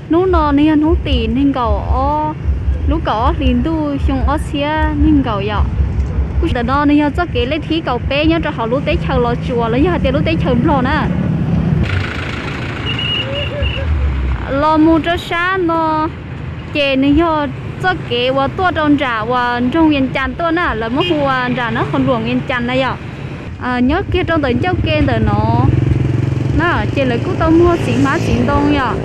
Hnub no nws yog hnub tim nees nkaum ob lub kaum ob hlis ntuj xyoo ob txhiab nees nkaum yom. Kuj ntawm no nws yog txoj kev lej thib kaum peb nyob rau hauv lub teb chaws Los Tsuas los yog hais tias lub teb chaws Nplog na. Los mus rau sab no ces nws yog txoj kev uas tuaj rau nram uas nroog Vias Cas tuaj na, lawv muab hu ua nram na qhov luam Vias Cas na yom. Nyob kiag rau ntawm ncauj ke ntawm no na ces lawv kuj tau muag txiv hmab txiv ntoo yom.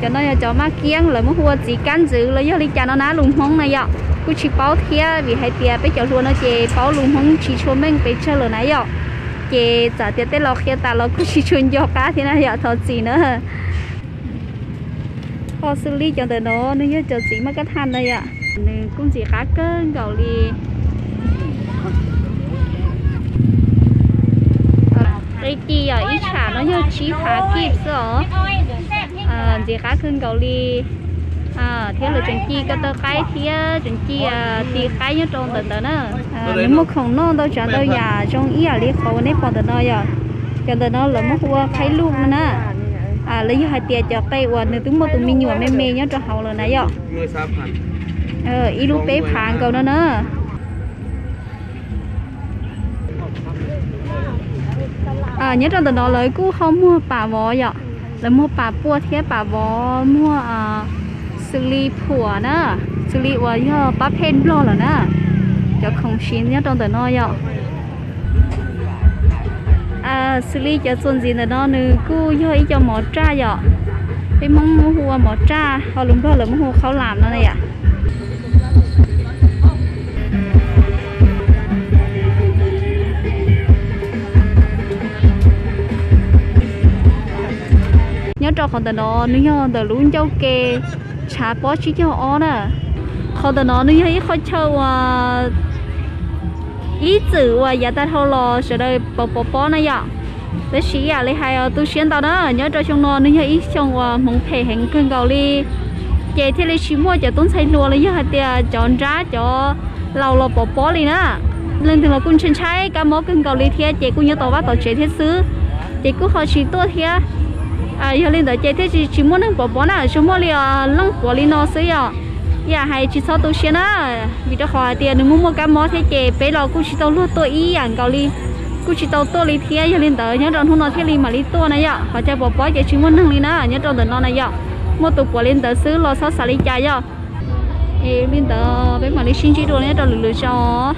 Cov no yog cov maj kiab lawv muab hu ua txiv kab ntxwv los yog li cas no na lus Hmoob na yom. Kuj tsis paub thiab vim hais tias peb cov hluas no ces paub lus Hmoob tsis tshua meej pes tsawg lawm na yom. Ces txawm tias tej laus qhia tas los kuj tsis tshua nco qab thiab na yom, thov txim na. Ho xws li cov ntawm no nws yog cov txiv maj kab thaj na yom, nws kuj ntxim qab kawg nkaus li. Qe ci yom, ib tsham no yog tsib phav kib xwb os. Ntxim qab kawg nkaus li. Thiab lawv tseem ci ko taw qaib thiab tseem ci ti qaib nyob rau ntawm ntawd na. Nws muaj khoom noj ntau tsav ntau yam zoo ib yam li qhov uas nej pom ntawm no yom. Cov ntawm no lawv muab hu ua qhaib luj no na. Los yog hais tias cov qe uas nws twb muaj tus me nyuam me me nyob rau hauv lawm na yom. Ib lub peb phav nkaus no na. Nyob rau ntawm no lawv kuj ho muag pam vov yom. Lawv muag pam puaj thiab pam vov, muag xws li phuam na, xws li uas yog pab pheej Nplog lawm na. Cov khoom siv nyob rau ntawm no yom. Xws li cov txuas ntxiv ntawm no nws kuj yog ib co mov raj yom. Peb Hmoob muab hu ua mov raj, ho lus Nplog lawv muab hu ua khaub lam no na yom. Nyob rau qhov ntawm no nws yog ntawm lub ncauj ke tshav pob tsib caug ob na. Qhov ntawm no nws yog ib qho chaw uas ib txwm uas yav tag dhau los sawv daws pov pov pob na yom. Tab sis ib yam li hais tu siab ntau na, nyob rau xyoo no nws yog ib xyoo uas hmoov phem heev kawg nkaus li. Ces thiaj li tsis muaj cov tub ntxhais hluas los yog hais tias cov nrab cov laus los pov pob li na. Leej twg los kuj ntshai ntshai kab mob kawg nkaus li thiab ces kuj nyob tom vaj tom tsev thiab xwb. Ces kuj ho tsis tuaj thiab. Yog li ntawd ces thiaj tsis muaj neeg pov pob na, tsuas muaj li leej puav li no xwb yom. Ib yam hais tsis txhob tu siab na, vim rau qhov hais tias nws muaj muaj kab mob thiab ces peb los kuj tsis tau luag tuaj ib yam nkaus li, kuj tsis tau tuaj li thiab. Yog li ntawd nyob rau hnub no thiaj li mam li tuaj na yom. Qhov chaw pov pob ces tsis muaj neeg li na, nyob rau ntawm no na yom. Muaj tus puav li ntawd xwb los txhob xav li cas yom. Es li ntawd peb mam li sib ntsib dua nyob rau lwm lwm zaus.